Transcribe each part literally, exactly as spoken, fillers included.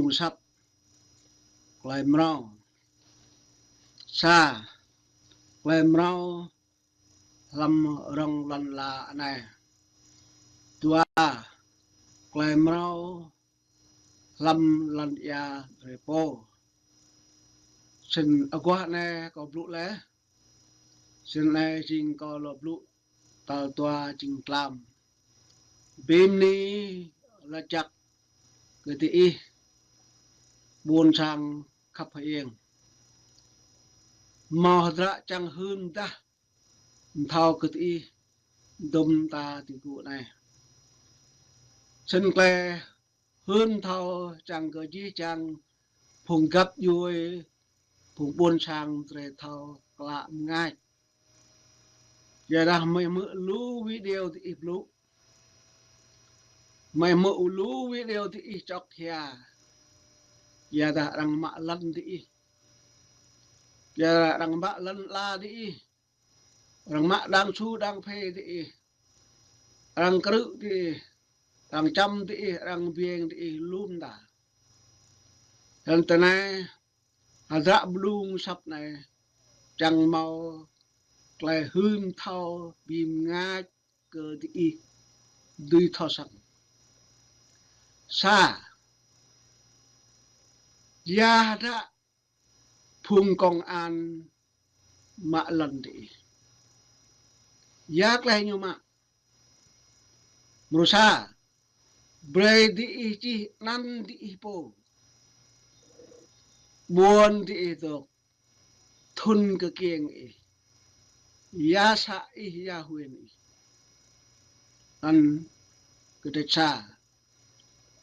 Mơ̆ng săp, tơlơi mrâo. Sa, tơlơi mrâo hlăm rŏng lŏn ala anai. Dua, tơlơi mrâo hlăm lŏn ia drơi pô. Snăn aguah anai kâo blŭ laih. Snăn anai jing kâo lŏ blŭ tal dua jing tlam. Bi mni lač jăk kơ diih ƀuôn sang khăp hơiêng. Hmâo hơdră čang hưn dah mthâo kơ diih dŭm ta ti gŭ anai. Snăn tơlơi hưn thâo čang kơ jih jang phung găp djuê, phung ƀuôn sang drơi thâo klă mngač. Yua dah mơi hmư̆ lu video diih blŭ. Mơi hmư̆ lu video diih čŏk hia. Yua dah arăng mă lăn diih. Yua dah arăng mă lăn ala diih. Arăng mă đang su đang phê diih. Arăng krư̆ diih. Arăng čăm diih, arăng biêng diih lŏm ta. Snăn tơ anai, hơdră blung săp anai, čang hmâo tơlơi hưn thâo bi mngač kơ diih dưi thâo săng. Sa, ya hơdră phung công an mă lăn diih. Ya tơlơi ñu mă. Mrô sa, brơi diih čih anăn diih pô, ƀuôn diih dôk, thŭn kơ kiêng ih, ya să ih, ya huyện ih. Anăn kơdrêč sa.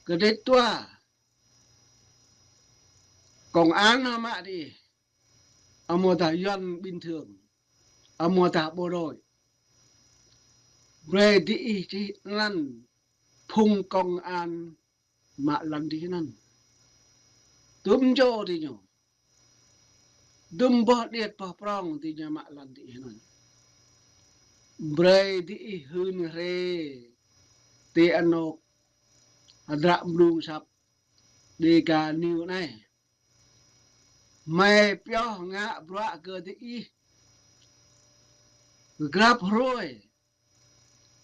Kơdrêč dua, công an hă mă diih, amâodah yuăn bình thường, amâodah bộ đội. Brơi diih čih anăn phung công an mă lăn diih anăn. Dŭm čô diñu. Dŭm boh điêt boh prŏng diñu mă lăn diih anăn. Brơi diih hưn hriê ti anôk hơdră mđung asăp Dega News anai. Hmei pioh ngă bruă kơ diih. Kơ grăp hruê,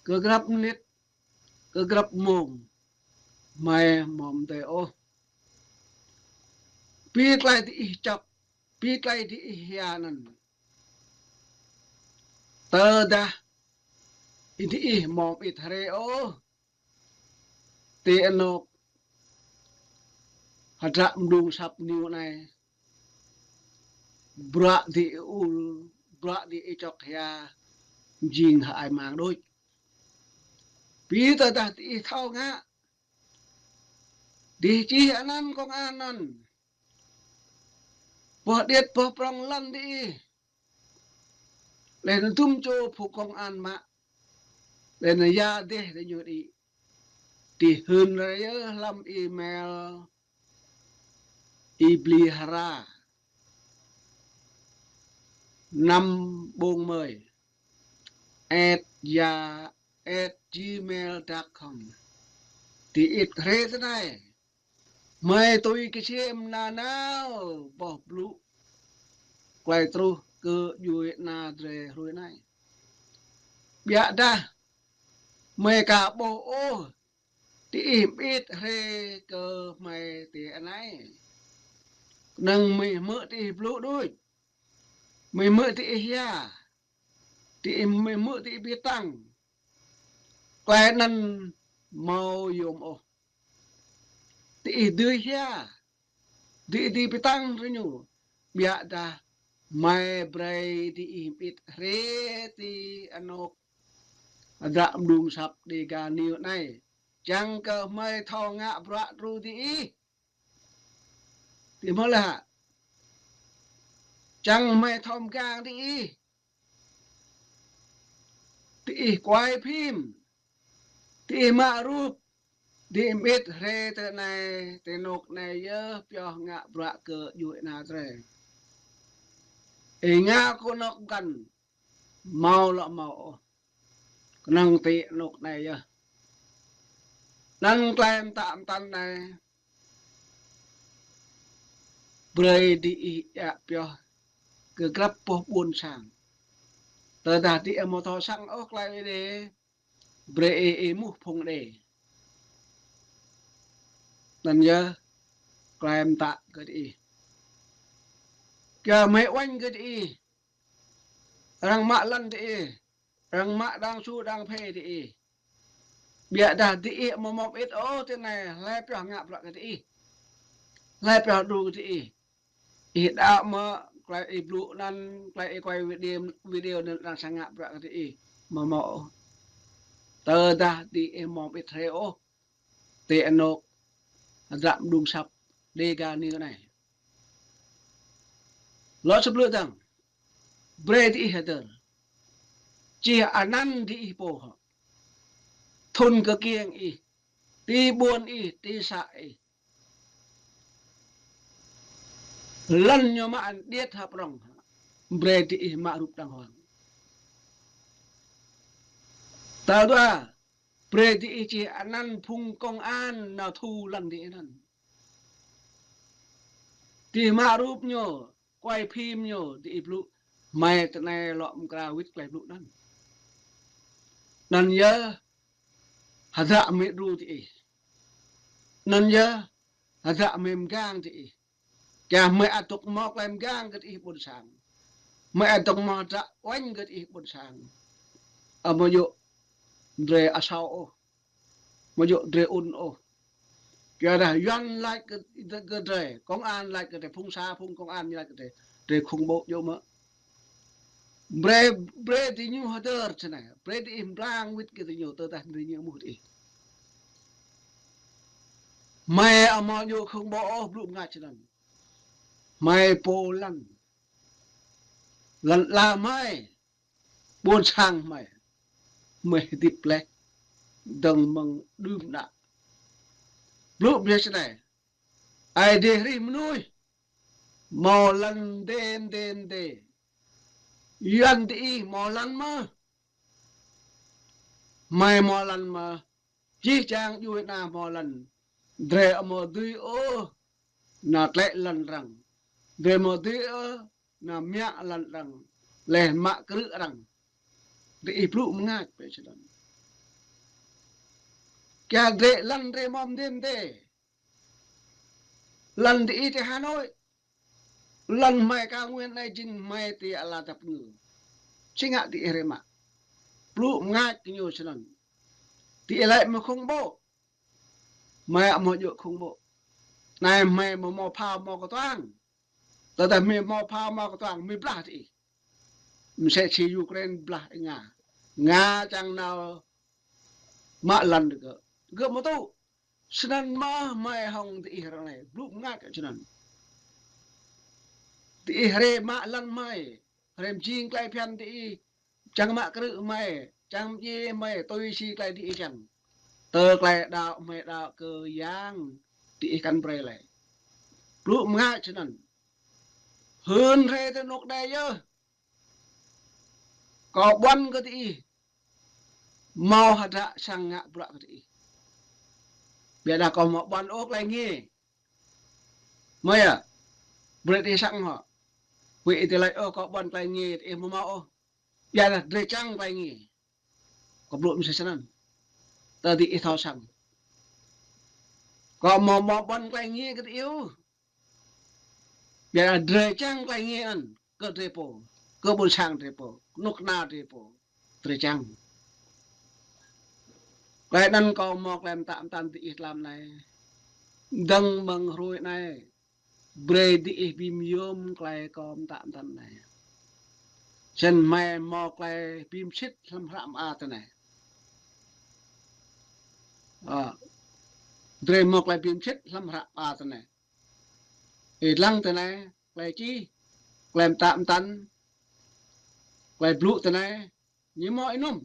kơ grăp mnĭt, kơ grăp mông, hmei mơ̆m tơi ôh. Bi tơlơi diih čŏk, bi tơlơi diih hia anăn. Tơdah diih mơ̆m ĭt hriê ôh ti anôk hơdră mđung asăp News anai, bruă diih ul, bruă diih čŏk hia, jing hơăi mang đôč. Bi tơdah diih thâo ngă, diih čih anăn công an anăn. Boh điêt boh prŏng lăn diih. Leh anăn dŭm čô phung công an mă. Leh anăn ya dêh diñu đĭ. Diih hưn rai yơh hlăm email Ibli Hara năm bốn mươi at ya at gmail dot com. Diih ĭt hriê tơ anai. Hmei tui kơsem nanao boh blŭ klei truh kơ djuê ana drơi hruê anai. Ƀiădah hmei ka ƀuh ôh diih mĭt hriê kơ hmei tơ anai. Kơnơ̆ng hmei hmư̆ diih blŭ đôč. Hmei hmư̆ diih hia. Diih hmei hmư̆ diih bi tăng. Klei anăn amâo yôm ôh. Diih dưi hia. Diih dưi bi tăng diñu. Ƀiădah hmei brơi diih mĭt hriê ti anôk hơdră mđung asăp Dega News anai. Čang kơ hmei thâo ngă bruă truh diih. Diih mơ̆ lĕ hă? Čang hmei thâo mgang diih. Diih quay phim. Diih mă rup. Diih mĭt hriê tơ anai, tơ anôk anai yơh pioh ngă bruă kơ djuê ana drơi. Êngao kơ anôk mkăn. Amâo lŏ mâo ôh. Kơnơ̆ng ti anôk anai yơh. Anăn klei mtă mtăn anai. Brơi diih djă pioh kơ grăp boh ƀuôn sang. Tơdah diih ƀu thâo săng ôh tơlơi Ơi Adai, brơi ih ƀuh phung đe. Anŭn yơh tơlơi mơta kơ diih. Kơ mơ̆ uănh kơ diih. Arăng mă lŏn diih. Arăng mă đang su đang phê diih. Biă dah diih ƀu mơ̆ mơit ôh tui anai, hlơi pioh ngă bruă kơ diih. Hlơi pioh đru kơ diih. Ih đaŏ mơ̆ tơlơi ih blŭ anŭn, tơlơi ih quay video, video anŭn arăng srăng ngă bruă kơ diih. Ƀu mơ̆ ôh. Tơdah diih ƀu mơit hrơi ôh. Tơ anŏ hơdră mơđung asăp Dega News anai. Lŏ sơblư̆ dơ̆ng. Brơi diih hơdơr. Čih anăn diih pô hŏ. Thŭn kơkiêng ih. Ti ƀuôn ih, ti să ih. Lŏn ñu mă anăn điêt hă prŏng hă. Brơi diih mă rup đàng hoàng. Tal dua, brơi diih čih anăn phung công an nao thu lŏn diih anŭn. Diih mă rup ñu, quay phim ñu, diih blŭ. Mơi tơ anai lŏ mơkra wĭt tơlơi blŭ anŭn. Anŭn yơh hơdră mơi đru diih. Anŭn yơh hơdră mơi mơgang diih. Kơ mơi ăt dŏ mơ̆ tơlơi mơgang kơ diih ƀôn sang. Mơi ăt dŏ mơ̆ hơdră uănh kơ diih ƀôn sang. Ơ, ƀu djơ̆ drơi asâo ôh. Ƀu djơ̆ drơi ŭn ôh. Kơ dah Yuan laĭ kơ, kơ drơi, công an laĭ kơ drơi, phung să, phung công an laĭ kơ drơi, drơi khủng bố djơ̆ mơ̆. Brơi, brơi diñu hơdơr tui anai, brơi diih blang wĭt kơ diñu, tơdah diñu ƀuh diih. Mơi ƀu djơ̆ khủng bố ôh, blŭ ngă tui anŭn. Mơi pô lŏn. Lŏn ala mơi. Ƀôn sang mơi. Mơi hơdip laih. Dơ̆ng mơ̆ng đưm đă. Blŭ biă tui anai. Ơi Adai hrih mơnuih. Hmâo lŏn đen đen đe. Yuan diih hmâo lŏn mơ̆. Mơi hmâo lŏn mơ̆. Jih jang djuai ania hmâo lŏn. Drơi ƀu dưi ôh nao tlĕ lŏn arăng. Drơi ƀu dưi ôh nao mă lŏn arăng. Laih mă krư̆ arăng. Diih blŭ mơngač pơ čơđăn. Kơ drơi lŏn drơi hmâo mơdin đe. Lŏn diih ti Hà Nội. Lŏn mơi Cao Nguyên anai jing mơi ti ala dăp ngư. Či ngă diih hrơi mă. Blŭ mơngač kơ ñu tui anŭn. Diih laĭ mơi khủng bố. Mơi ƀu djơ̆ khủng bố. Anai mơi ƀu hmâo phao hmâo kơtuang. Tơdah mơi hmâo phao hmâo kơtuang, mơi blah diih. Mơsĕ si Ukraine blah Nga. Nga čang nao mă lŏn kơ. Kơ mơ̆ tŭ. Tui anŭn mơ̆ mơi hŏng diih arăng anai. Blŭ mơngač kơ tui anŭn. Diih hrơi mă lŏn mơi. Hrơi mơjing tơlơi phiăn diih. Čang mă krư̆ mơi. Čang mơjeh mơi. Tui si tơlơi diih čang. Tơ tơlơi đaŏ mơi đaŏ kơ yang diih kăn brơi laih. Blŭ mơngač tui anŭn. Hưn hrơi tơ anŏ đe yơh. Kâo ƀuăn kơ diih. Hmâo hơdră srăng ngă bruă kơ diih. Biă dah kâo ƀu ƀuăn ôh tơlơi nge. Mơi ah. Brơi diih săng hŏ. Huĭ diih laĭ ôh kâo ƀuăn tơlơi nge diih ƀu hmâo ôh. Biă dah drơi čang tơlơi nge. Kâo blŭ mơsĕ tui anŭn. Tơ diih thâo săng. Kâo ƀu hmâo ƀuăn tơlơi nge kơ diih ôh. Biă dah drơi čang tơlơi nge anŭn. Kơ drơi pô. Kơ ƀôn sang drơi pô. Kơnuk kơna drơi pô. Drơi čang. Tơlơi anŭn kâo hmâo tơlơi mơtă mơtăn diih tlam anai. Dơ̆ng mơ̆ng hrơi anai. Brơi diih bi mơyôm tơlơi kâo mơtă mơtăn anai. Snăn mơi hmâo tơlơi bi mơsĭt hlăm hră mơa tui anai. Ơ. Drơi hmâo tơlơi bi mơsĭt hlăm hră mơa tui anai. Ih lăng tui anai, tơlơi čih, tơlơi mơtă mơtăn, tơlơi blŭ tui anai, ñu hmâo ênŭm.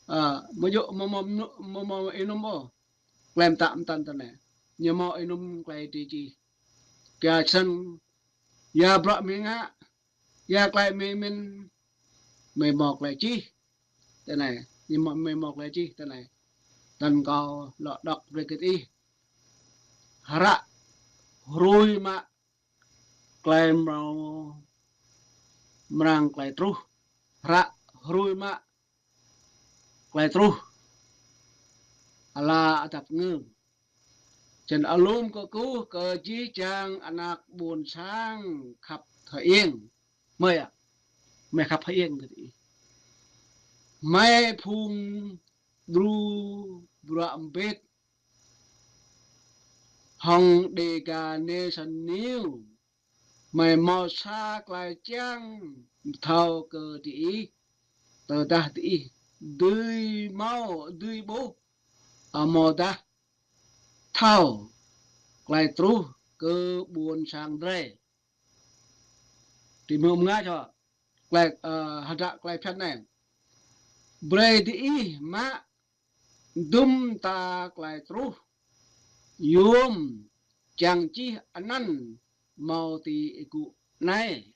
Ơ, ƀu djơ̆ hmâo, hmâo, hmâo, hmâo ênŭm ôh. Tơlơi mơtă mơtăn tui anai. Ñu hmâo ênŭm tơlơi diih čih. Kơ snăn, ya bruă mơi ngă, ya tơlơi mơi mĭn, mơi hmâo tơlơi čih. Tui anai, ñu hmâo, mơi hmâo tơlơi čih tui anai. Tăn kâo lŏ đŏk brơi kơ ih. Hră hrui mă klei mrâo mrang klei truh, hră hrui mă klei truh ala adăp ngơ. Čen alum kơkuh kơ jih jang anak ƀuôn sang khăp hơiêng. Mơi ah, mơi khăp hơiêng kơ diih. Mơi phung đru bruă mbĭt hŏng Dega Nation News, mơi hmâo sa klei čang pơthâo kơ diih, tơdah diih dưi hmâo, dưi ƀuh, amâodah thâo klei truh kơ ƀuôn sang drei. Ti mơ̆ng mơngač hŏ, klei, ơ, hơdră klei phiăn anai. Brei diih mă dŭm ta klei truh, yôm čang čih anăn hmâo ti êgŭ anai.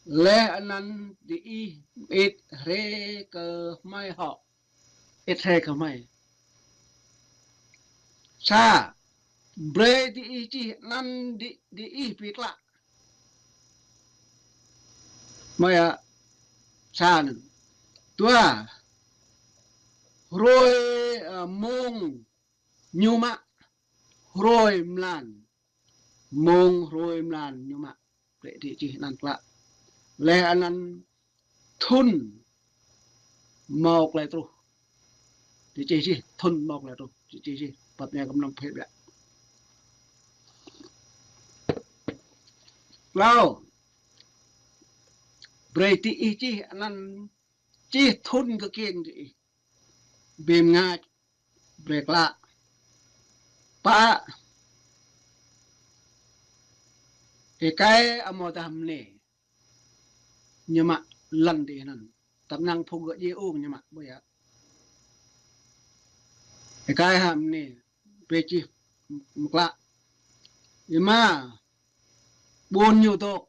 Laih anăn diih mơĭt hriê kơ hmei hŏ. Mơĭt hriê kơ hmei. Sa, brei diih čih anăn di, diih bi klă. Mơi ah, sa anăn. Dua, hruê, ơ, mông ñu mă, hruê mlan. Mông hruê mlan ñu mă. Brei diih čih anăn klă. Laih anăn thŭn hmâo klei truh. Diih čih čih thŭn hmâo klei truh. Diih čih čih. Păt anai kơ mnăm phê biă. Klâo. Brei diih čih anăn, čih thŭn kơ kiăng diih. Bi mơngač, brei klă. Pă, êkei amâodah mơnê ñu mă lŏn diih anăn. Tăp năng phung gơ̆ djiê ung ñu mă ƀu yơh. Êkei hă mơnê, brei čih mơklă. Êma, ƀuôn ñu dôk.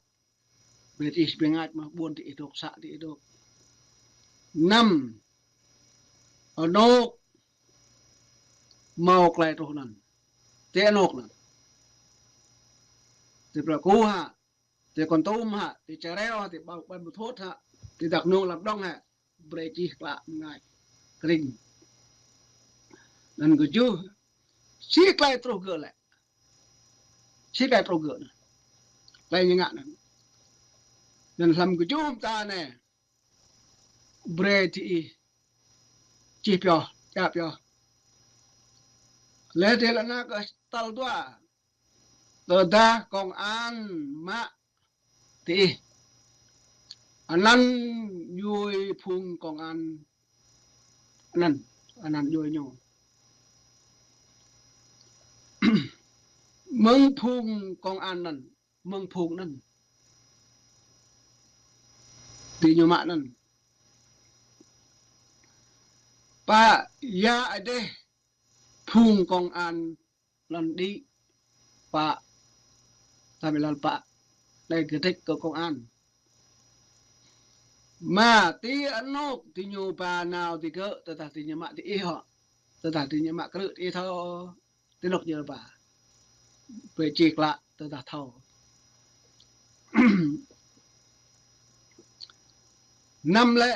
Brei diih bi mơngač mơ̆ ƀuôn diih dôk, să diih dôk. Năm, anôk hmâo klei truh anăn. Ti anôk anăn. Ti Pleiku hă, ti Kon Tum hă, ti Čareo hă, ti Ƀar-, Ƀar Mthut hă, ti Dak Nông Lâm Đồng hă. Brei čih klă mơngač. Krĭng. Anăn kơjuh, si klei truh gơ̆ lĕ. Si klei truh gơ̆ anăn. Klei ñu ngă anăn. Anăn hlăm kơjuh mta anai. Brei diih čih pioh, djă pioh. Laih dih lĕ anăn kơ tal dua. Tơdah công an mă diih. Anăn djuê phung công an. Anăn, anăn djuê ñu. Mơ̆ng phung công an anăn, mơ̆ng phung anăn. Ti ñu mă anăn. Pă, ya adih phung công an lŏn đĭ, pă, tơdah lŏn pă, đei kơdrĕč kơ công an. Mă ti anôk ti ñu ba nao ti gơ̆, tơdah ti ñu mă diih hŏ. Tơdah ti ñu mă krư̆ diih thâo, ti anôk ñu ba. Brei čih klă tơdah thâo. Năm lĕ,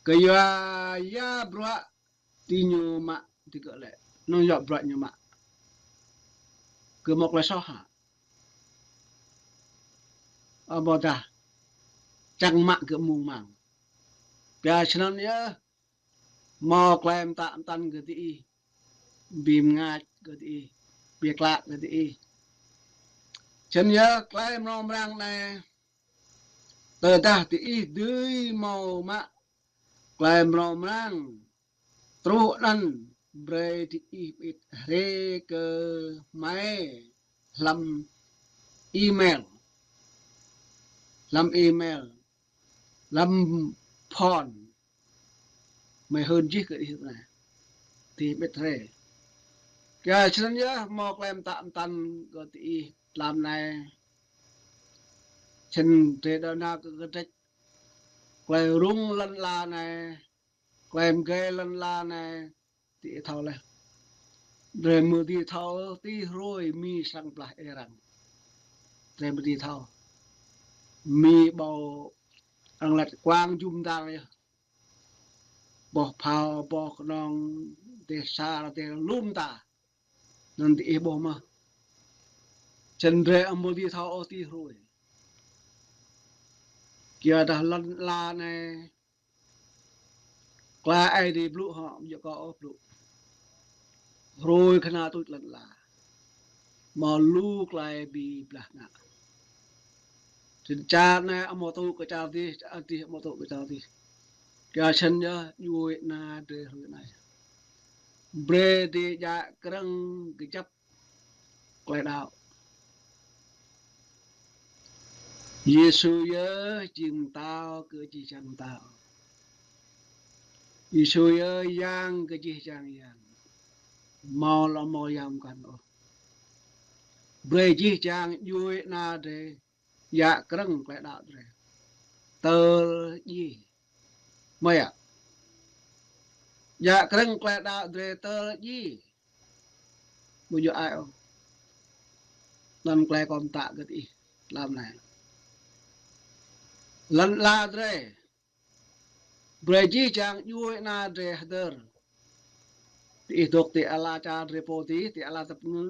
kơ yua ya bruă ti ñu mă ti gơ̆ lĕ. Anŭn yua bruă ñu mă. Gơ̆ hmâo klei soh hă? Amâodah čang mă gơ̆ mơ̆ng mang. Pia čơnăn yơh. Hmâo klei mtă mtăn kơ diih. Bi mơngač kơ diih. Bi klă kơ diih. Čơnăn yơh klei mrâo mrang anai. Tơdah diih dưi hmâo mă klei mrâo mrang truh anăn, brei diih mơĭt hriê kơ hmei hlăm email. Hlăm email. Hlăm phone. Hmei hưn jih kơ diih anai. Diih mơĭt hriê. Kơ čơnăn yơh hmâo klei mtă mtăn kơ diih tlam anai. Čơnăn drei đa nao kơ kơdrĕč. Klei rŭng lŏn ala anai, klei mgei lŏn ala anai, diih thâo laih. Drei mơ̆ diih thâo ti hruê Mi srăng blah ê arăng. Drei ƀu dưi thâo. Mi ƀâo arăng laĭ kuang jum dar yơh. Boh phao, boh kơnong, dêh sar, dêh lum ta. Anŭn diih ƀuh mơh. Čăn drei amâo dưi thâo ôh ti hruê. Kyuadah lŏn ala anai, klei Aê Diê blŭ hŏ, amâo djơ̆ kâo ôh blŭ. Hruê kơna tuč lŏn ala. Hmâo lu klei bi blah ngă. Čăn čar anai amâo tŭ kơ čar dih, čar dih amâo tŭ kơ čar dih. Kyua čăn yơh djuai ana drei hruê anai. Brei drei djă krơ̆ng kơjăp klei đaŏ. Yêsu yơh jing mtao kơ jih jang mtao. Yêsu yơh yang kơ jih jang yang. Hmâo lŏ hmâo yang mkăn ôh. Brei jih jang djuai ana drei djă krơ̆ng klei đaŏ drei. Tơl djai. Mơ̆ yơh. Djă krơ̆ng klei đaŏ drei tơl djai. Ƀu djơ̆ ai ôh. Anŭn klei kâo mtă kơ diih tlam anai. Lŏn ala drei. Brei jih jang djuai ana drei hơdơr. Diih dŏ ti ala čar drei pô dih, ti ala tơpơngư.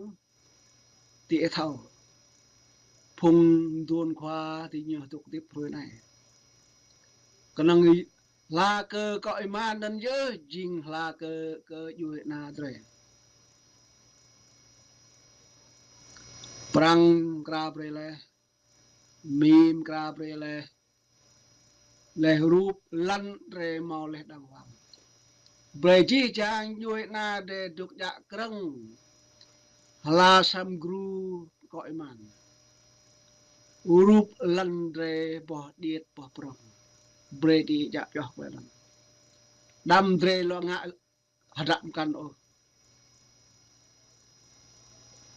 Diih thâo. Phung mduôn khua diñu dŏ hơdip hruê anai. Kơnơ̆ng hla kơ kơ êman anŭn yơh jing hla kơ kơ djuai ana drei. Prăng mkra brei laih, Mi mkra brei laih, laih rup lŏn drei hmâo laih đang wang. Brei jih jang djuai ana drei dŏ djă krơ̆ng hla sam gru kơ êman. Rup lŏn drei boh điêt boh prŏng. Brei diih djă pioh kơ anŭn. Đăm drei lŏ ngă hơdră mkăn ôh.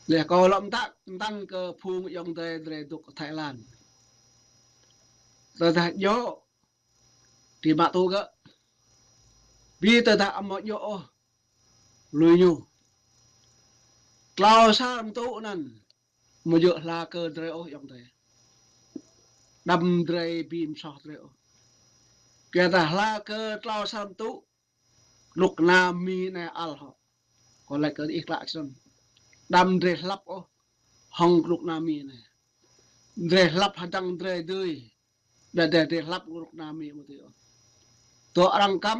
Laih kâo lŏ mtă mtăn kơ phung ayŏng adơi drei dŏ Thái Lan. Tơdah djơ̆, diih mă tŭ gơ̆. Bi tơdah amâo djơ̆ ôh, lui ñu. Tlâo asar mtŭ anŭn, amâo djơ̆ hla kơ drei ôh ayŏng adơi. Đăm drei bi msoh drei ôh. Kyuadah hla kơ tlâo asar mtŭ, kơnuk kơna Mi anai ăl hŏ. Kâo laĭ kơ diih klă črăn. Đăm drei hlăp ôh hŏng kơnuk kơna Mi anai. Drei hlăp hơdăng drei dưi. Đa đa drei hlăp kơnuk kơna Mi amâo dưi ôh. Dŏ arăng kăm,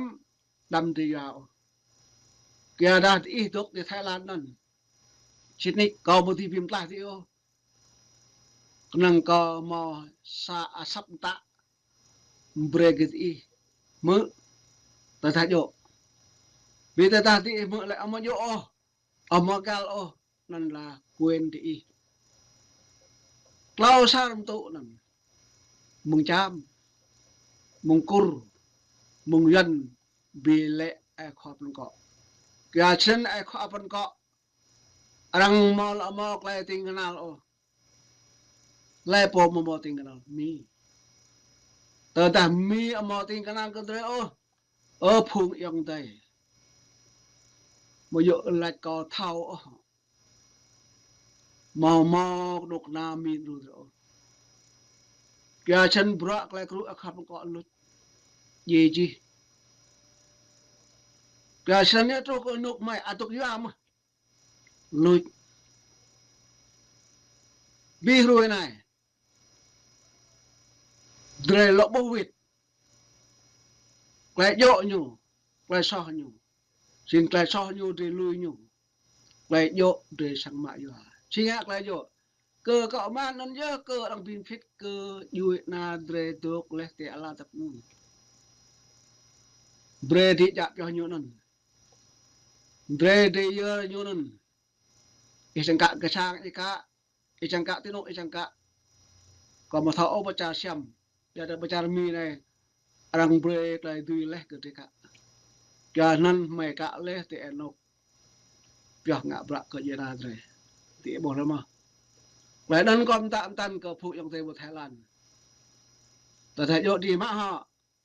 đăm drei yua ôh. Kyuadah diih dŏ ti Thái Lan anŭn. Sĭt nik kâo amâo dưi bi mtlaih diih ôh. Kơnơ̆ng kâo hmâo sa asăp mtă brei kơ diih hmư̆ tơdah djơ̆. Bi tơdah diih hmư̆ laĭ amâo djơ̆ ôh, amâo găl ôh, anŭn là quyền diih. Tlâo asar mtŭ anŭn. Mơ̆ng Čam, mơ̆ng Kur, mơ̆ng Yuăn, bi lĕ ai khua pơkŏ. Kyua črăn ai khua pơkŏ. Arăng hmâo lŏ hmâo klei tĭng kơnăl ôh. Hlơi pô amâo hmâo tĭng kơnăl? Mi. Tơdah Mi amâo tĭng kơnăl kơ drei ôh, ơ phung ayŏng adơi, amâo djơ̆ laĭ kâo thâo ôh. Hmâo hmâo kơnuk kơna Mi đru drei ôh. Kyua črăn bruă klei krŭ ai khua pơkŏ luč. Djai jih. Kyua črăn ñu truh kơ anôk mơi adŭk yua mơh. Luč. Bi hruê anai. Drei lŏ ƀuh wĭt. Klei djơ̆ ñu, klei soh ñu. Jing klei soh ñu drei lui ñu. Klei djơ̆ drei săng mă yua. Či ngă klei djơ̆. Kơ kơ êman anŭn yơh kơ arăng bi mphit kơ djuai ana drei dŏ laih ti ala tăp ngui. Brei drei djă pioh ñu anŭn. Drei drei yơr ñu anŭn. Ih čang kă kơ sang ih kă. Ih čang kă ti anôk ih čang kă. Kâo amâo thâo ôh pơ čar Siăm. Yua dah pơ čar Mi anai arăng brei klei dưi laih kơ drei kă. Kyua anŭn hmei kă laih ti anôk pioh ngă bruă kơ djuai ana drei. Ti ƀuh lĕ mơh. Klei anŭn kâo mtă mtăn kơ phung ayŏng adơi ƀơi Thái Lan. Tơdah djơ̆ diih mă hŏ,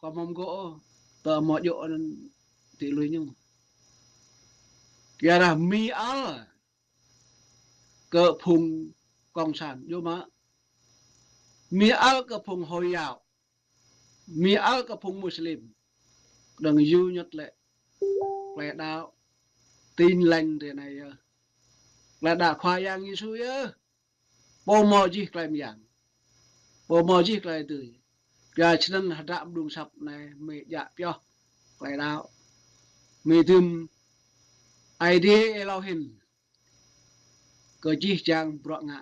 kâo amâo mgô̆ ôh, tơ amâo djơ̆ anŭn ti lui ñu. Kyua dah Mi ăl kơ phung cộng sản, djơ̆ mơ̆. Mi ăl kơ phung Hồi giáo, mi ăl kơ phung Muslim. Kơnơ̆ng yua ñŭt lĕ klei đaŏ Tin Lành ră anai yơh. Klei đaŏ Khua Yang Yêsu yơh. Pô hmâo jih klei mơyang, pô hmâo jih klei dưi. Kyua čơnăn hơdră mơđung asăp anai mơ̆ djă pioh klei đaŏ. Mơ̆ dưm Aê Diê Êlâo hĭn kơ jih jang bruă ngă.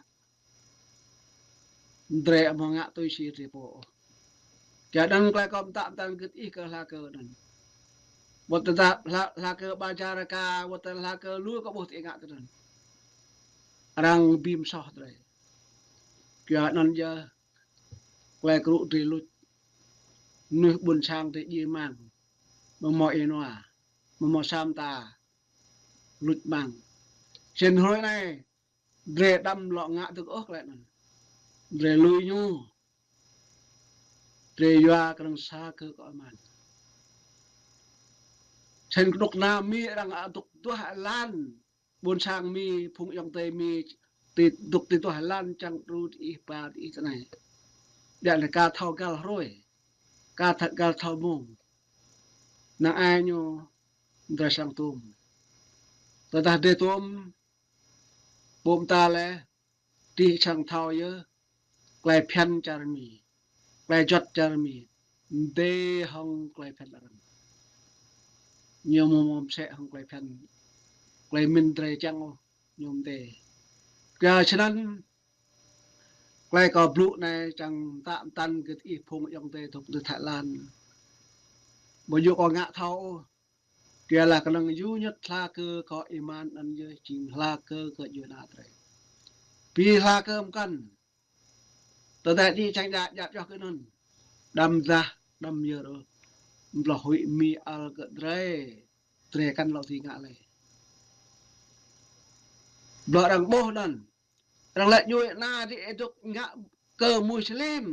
Drei amâo ngă tui si drei pô ôh. Kyua anăn klei kâo pơtă pơtăn gưt ih kơ hla kơ anăn. Wơ̆t tơdah hla, hla kơ ƀa čar ka, wơ̆t tơdah hla kơ lu kơ ƀuh ti ngă tơnăn. Arăng bi msoh drei. Kyua anăn yơh klei krŭ drei luč. Mnuih ƀuôn sang drei djiê mang. Amâo hmâo ênua, amâo hmâo sa mta, luč mang. Snăn hruê anai, drei đăm lŏ ngă dơ̆ng ôh klei anăn. Drei lui ñu. Drei yua kơnơ̆ng sa kơ kơ aman. Snăn kơnuk kơna Mi arăng adŭk duah êlan. Ƀuôn sang Mi, phung ayŏng adei Mi, ti dŭk ti duah êlan čiăng đru diih ba diih ti anai. Ƀiădah ka thâo găl hruê, ka thâo găl thâo mông. Năng ai ñu drei srăng tuôm. Tơdah drei tuôm, ƀô̆ mta lĕ, diih srăng thâo yơh klei phiăn čar Mi, klei juăt čar Mi, mdê hŏng klei phiăn arăng. Ñu amâo mâo msĕ hŏng klei phiăn, klei mĭn drei čiăng ôh, ñu mdê. Kyua čơnăn, klei kâo blŭ anai čiăng pơtă pơtăn gưt ih phung ayŏng adei dôk ti Thái Lan. Ƀu djơ̆ kâo ngă thâo ôh. Kyua lah kơnơ̆ng yua ñŭt hla kơ kơ êman anăn yơh jing hla kơ kơ djuê ana drei. Bi hla kơ mkăn. Tơdah diih čiăng djă, djă pioh kơ anăn. Đăm dah, đăm yơr ôh. Mblŏh huĭ Mi ăl kơ drei. Drei kăn lŏ dưi ngă lei. Blŏ arăng ƀuh anăn. Arăng lĕ djuê ana diih dôk ngă kơ Muslim.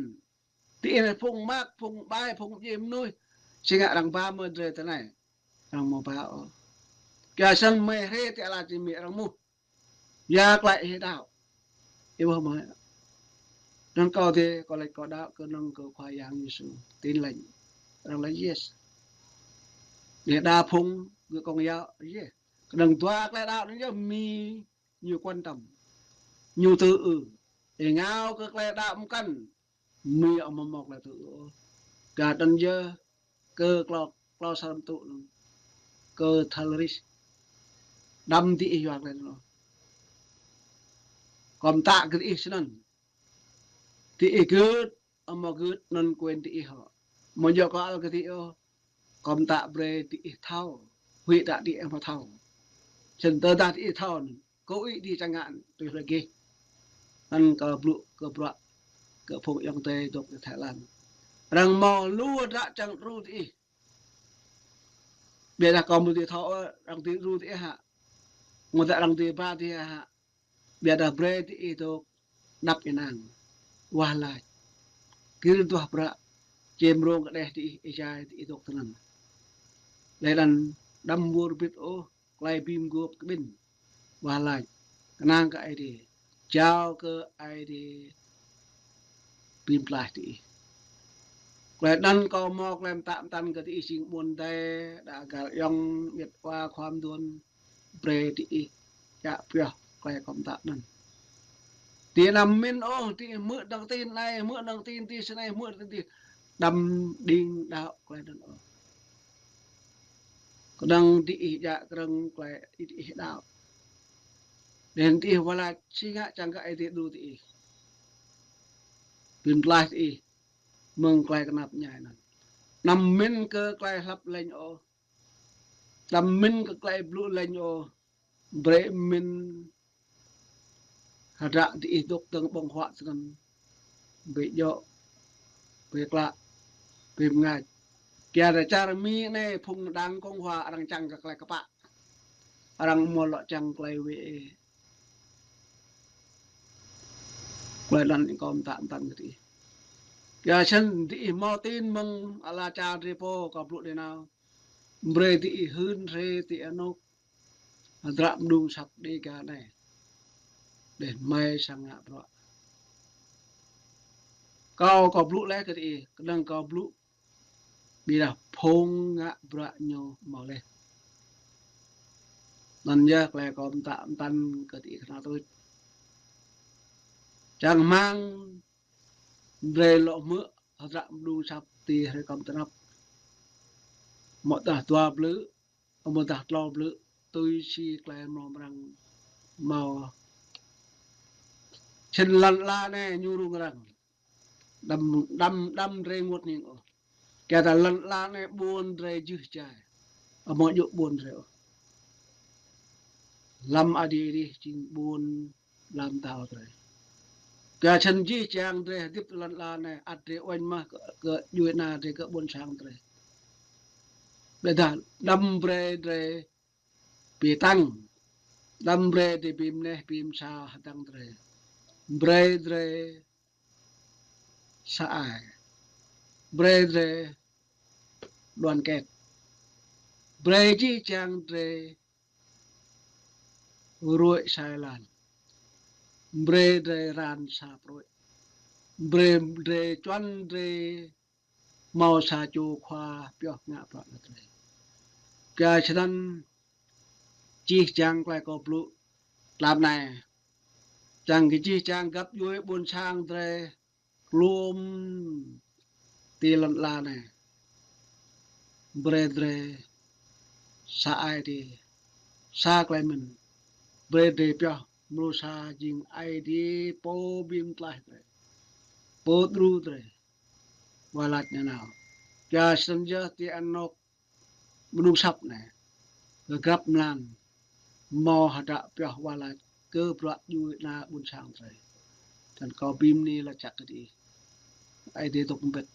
Diih anei phung mơak, phung ƀai, phung djiê mnuih. Si ngă arăng ba mơ̆ drei ti anai. Arăng amâo ba ôh. Kyua snăn mơ̆ hriê ti ala čar Mi arăng ƀuh. Ya klei ih đaŏ. Ih ƀuh mơ̆. Anăn kâo dê, kâo lač kâo đaŏ kơnơ̆ng kơ Khua Yang Yêsu. Tin Lành. Arăng lač yes. Dê đa phung gơ̆ Công giáo, yes. Kơnơ̆ng dua klei đaŏ anăn yơh Mi ñu quan tâm. Ñu tŭ ư. Êngao kơ klei đaŏ mkăn. Mi amâo mâo klei tŭ ư ôh. Kyua anăn yơh kơ klâo, klâo sa rơntŭ anăn. Kơ terrorist. Đăm diih yua klei anăn. Kâo pơtă gưt ih snăn. Diih gưt, amâo gưt anăn quyền diih hŏ. Amâo djŏ kâo ăl kơ diih ôh. Kâo pơtă brei diih thâo. Huĭ dah diih amâo thâo. Snăn tơdah diih thâo anăn. Kâo ih djă čang ngă tui hluê gih. Anăn kâo blŭ kơ bruă kơ phung ayŏng adei dôk ti Thái Lan. Arăng mâo lu hơdră čiăng đru diih. Ƀiădah kâo amâo dưi thâo ôh, arăng dưi đru diih hă. Amâodah arăng dưi ba diih hă. Ƀiădah brei diih dôk anăp ênang. Wah lač. Gir duah bruă. Čem rông kơđeh diih êjai diih dôk tinăn. Leh anăn đăm wơr bĭt ôh. Klei bi mguôp kƀĭn. Wah lač. Kơnang kơ Aê Diê. Jao kơ Aê Diê bi mtlaih diih. Klei anăn kâo mâo klei pơtă pơtăn kơ diih jing ƀuôn adei, đa găl ayŏng, amiêt awa, khua mduôn, brei diih djă pioh klei kâo pơtă anăn. Diih anăm mĭn ôh, diih hmư̆ đăng tin anei, hmư̆ đăng tin diih snei, hmư̆ đăng tin diih. Đăm đing đaŏ klei anăn ôh. Kơnơ̆ng diih djă krơ̆ng klei diih đaŏ. Leh anăn diih wah lač si ngă čiăng kơ Aê Diê đru diih. Bi mtlaih diih mơ̆ng klei knap mñai anăn. Anăm mĭn kơ klei hlăp lĕñ ôh. Anăm mĭn kơ klei blŭ lĕñ ôh. Brei mĭn hơdră diih dôk dơ̆ng ƀơ̆ng huă snăn. Bi djŏ, bi klă, bi mngač. Kyua dah čar Mi anei phung đảng Cộng hòa arăng čiăng kơ klei kpă. Arăng amâo lŏ čiăng klei wê ôh. Klei anăn kâo pơtă pơtăn kơ diih. Kyua snăn diih mâo tin mơ̆ng ala čar drei pô kâo blŭ dê nao. Brei diih hưn hriê ti anôk hơdră mđung asăp Dega anei. Dêh mơi sang ngă bruă. Kâo, kâo blŭ laih kơ diih, kơnơ̆ng kâo blŭ, ƀiădah phung ngă bruă ñu hmâo laih. Anŭn yơh tơlơi kâo pơtă pơtăn kơ diih kơnăl tuč. Čang rơmang drei lŏ hmư̆ hơdră mơđung asăp ti hrơi kơm tơnap. Mơ̆ dah dua blư̆, mơ̆ dah klâo blư̆, tui si tơlơi mrâo mrang hmâo. Čơdơ̆ng lŏn ala anai ñu rŭng răng. Đăm, đăm, đăm drei rơngot hning ôh. Kơ ta lŏn ala anai ƀuôn drei jưh jai. Amâo djơ̆ ƀuôn drei ôh. Lăm adih adih jing ƀuôn lăm tao drei. Kơ čăn jih jang drei hơdip lŏn ala anai, ăt drei uêñ mơ̆n kơ, kơ djuê ana drei, kơ ƀuôn sang drei. Ƀiădah đăm brei drei bi tăng, đăm brei drei bi mneh bi msa hơdăng drei. Brei drei sa ai. Brei drei đoàn kết. Brei jih jang drei ruĕ sa êlan. Brei drei ran sa pruĕ. Brei drei čuăn drei hmâo sa čô khua pioh ngă bruă kơ drei. Kơ čơdơ̆ng jih jang tơlơi kâo blŭ tlam anai, čang kơ jih jang găp djuê ƀuôn sang drei klum ti lŏn ala anai. Brei drei sa ai drei, sa tơlơi mĭn. Brei drei pioh mrô sa jing Aê Diê Pô bi mtlaih drei, Pô đru drei wai lač nanao. Kơ čơdơ̆ng yơh ti anôk mơđung asăp anai, kơ grăp mlan hmâo hơdră pioh wai lač kơ bruă djuê ana ƀuôn sang drei. Čang kâo bi mni lač jăk kơ diih. Aê Diê dŏ pơƀĭt.